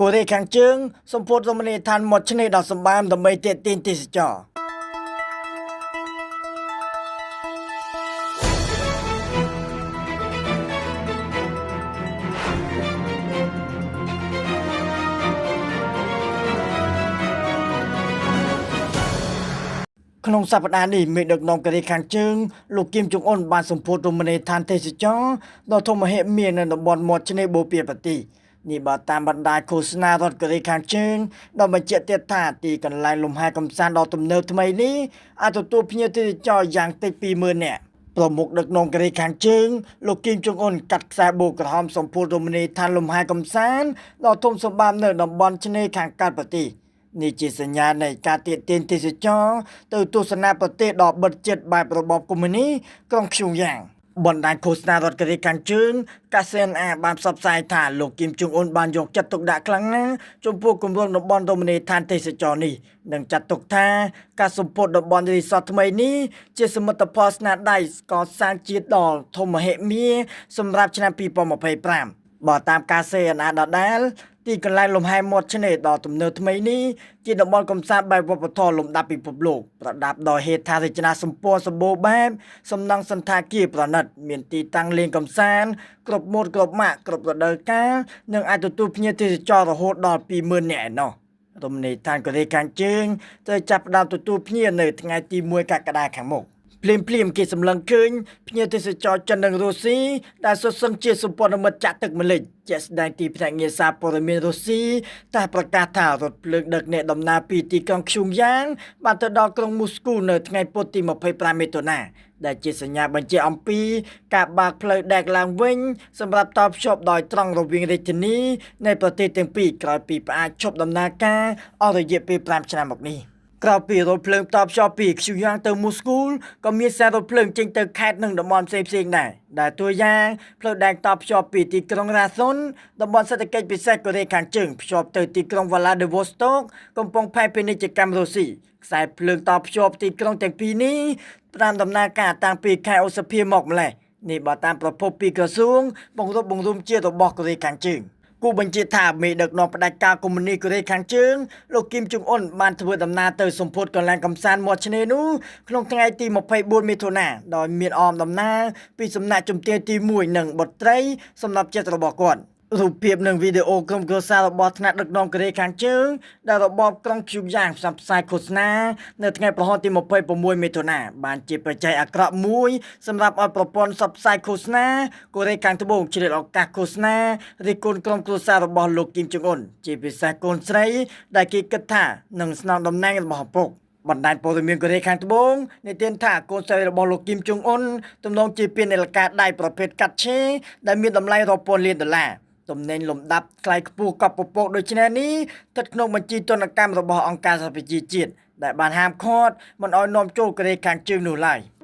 កូរ៉េខាងជើងសម្ពោធរមណីយដ្ឋានមាត់ឆ្នេរដ៏សម្បើមដើម្បីទាក់ទាញទេសចរ ក្នុងសប្តាហ៍នេះមេដឹកនាំកូរ៉េខាងជើងលោកគឹមចុងអ៊ុនបានសម្ពោធរមណីយដ្ឋានទេសចរដ៏ធំមហិមានៅតំបន់មាត់ឆ្នេរបូព៌ាប្រទេសនេះបើតាមបណ្ដាញឃោសនារដ្ឋកូរ៉េខាងជើងដ៏បញ្ជាក់ទៀតថាទីកន្លែងលំហែកំសាន្តដ៏ទំនើបថ្មីនេះអាចទទួលភ្ញៀវទេសចរយ៉ាងតិច20,000នាក់ប្រមុខដឹកនាំកូរ៉េខាងជើងលោកគឹមចុងអ៊ុនកាត់ខ្សែបូក្រហមសម្ពោធរមណីយដ្ឋានលំហែកំសាន្តដ៏ធំសម្បើមនៅតំបន់ឆ្នេរខាងកើតប្រទេសនេះជាសញ្ញានៃការទាក់ទាញទេសចរទៅទស្សនាប្រទេសដ៏បិទជិតបែបរបបកុម្មុយនីសក្រុងព្យុងយ៉ាងបណ្ដាញឃោសនារដ្ឋកូរ៉េខាងជើងកាសេនអាបានផ្សព្វផ្សាយថាលោកគឹមជុងអ៊ុនបានយកចិត្តទុកដាក់ខ្លាំងណាស់ចំពោះគម្រោងតំបន់រមណីយដ្ឋានទេសចរនេះនិងចាត់ទុកថាការសម្ពោធតំបន់រីសតថ្មីនេះជាសមិទ្ធផលស្នាដៃកសាងជាតិដ៏ធំមហិមាសម្រាប់ឆ្នាំ2025បើតាមការ CNA ដដែលទីកន្លែងលំហែមាត់ឆ្នេរដ៏ទំនើបថ្មីនេះជាតំបន់កំសាន្តបែបវប្បធម៌លំដាប់ពិភពលោកប្រដាប់ដោយហេដ្ឋារចនាសម្ព័ន្ធសម្បូរបែបសំណង់សណ្ឋាគារប្រណិតមានទីតាំងលេងកំសាន្តគ្រប់ម៉ូដគ្រប់ម៉ាកគ្រប់រដូវកាលនិងអាចទទួលភ្ញៀវទេសចររហូតដល់20,000នាក់ឯណោះរមណីយដ្ឋានកូរ៉េខាងជើងត្រូវចាប់ផ្ដើមទទួលភ្ញៀវនៅថ្ងៃទី1កក្កដាខាងមុខភ្លាមភ្លាមគេសម្លឹងឃើញភ្ញៀវទេសចរចិននិងរុស្ស៊ីដែលសុទ្ធសឹងជាសម្ព័ន្ធមិត្តចាក់ទឹកម្លិចជាក់ស្ដែងទីភ្នាក់ងារសារព័ត៌មានរុស្ស៊ីតែប្រកាសថារថភ្លើងដឹកអ្នកដំណើរពីទីក្រុងព្យុងយ៉ាងបានទៅដល់ក្រុងមូស្គូនៅថ្ងៃពុធទី25មិថុនាដែលជាសញ្ញាបញ្ជាក់អំពីការបើកផ្លូវដែកឡើងវិញសម្រាប់តភ្ជាប់ដោយត្រង់រវាងរាជធានីនៃប្រទេសទាំងពីរក្រោយពីផ្អាកឈប់ដំណើរការអស់រយៈពេល5ឆ្នាំមកនេះក្រៅពីរថភ្លើងតភ្ជាប់ពីព្យុងយ៉ាងទៅមូស្គូក៏មានខ្សែរថភ្លើងចេញទៅខេត្តនិងតំបន់ផ្សេងៗដែរដែលតួយ៉ាងផ្លូវដែកតភ្ជាប់ពីទីក្រុងរ៉ាសុនតំបន់សេដ្ឋកិច្ចពិសេសកូរ៉េខាងជើងភ្ជាប់ទៅទីក្រុងវ៉ាឡាឌីវូស្តុកកំពង់ផែពាណិជ្ជកម្មរុស្ស៊ីខ្សែភ្លើងតភ្ជាប់ទីក្រុងទាំងពីរនេះតាមដំណើរការតាំងពីខែឧសភាមកម្លេះនេះបើតាមប្រភពពីក្រសួងបង្រួបបង្រួមជាតិរបស់កូរ៉េខាងជើងគូបញ្ជាថាមេដឹកនាំផ្ដាច់ការកុម្មុយនីសកូរ៉េខាងជើងលោកគឹមជុងអ៊ុនបានធ្វើដំណើរទៅសម្ពោធកន្លែងកំសាន្តមាត់ឆ្នេរនោះក្នុងថ្ងៃទី24មិថុនាដោយមានអមដំណើរពីសំណាក់ជំទាវទី1និងបុត្រីសម្រាប់ចិត្តរបស់គាត់រូបភាពនិងវីដេអូក្រុមគ្រួសាររបស់ថ្នាក់ដឹកនាំកូរ៉េខាងជើងដែលរបបក្រុងព្យុងយ៉ាងផ្សព្វផ្សាយឃោសនានៅថ្ងៃប្រហោះទី26មិថុនាបានជាបច្ច័យអាក្រក់មួយសម្រាប់ឲ្យប្រព័ន្ធផ្សព្វផ្សាយឃោសនាកូរ៉េខាងត្បូងជ្រៀតឱកាសឃោសនារិះគន់ក្រុមគ្រួសាររបស់លោកគឹមជុងអ៊ុនជាពិសេសកូនស្រីដែលគេគិតថានឹងស្នងតំណែងរបស់ឪពុកបណ្ដាញព័ត៌មានកូរ៉េខាងត្បូងនិទានថាកូនស្រីរបស់លោកគឹមជុងអ៊ុនទំនងជាពាននាឡិកាដៃប្រភេទកាត់ឆេដែលមានតម្លៃរាប់ពាន់លានដុល្លារទំនិញលំដាប់ថ្លៃខ្ពស់កប់ពពកដូចនេះនេះស្ថិតក្នុងបញ្ជីទណ្ឌកម្មរបស់អង្គការសហប្រជាជាតិដែលបានហាមឃាត់មិនឲ្យនាំចូលកូរ៉េខាងជើងនោះឡើយ។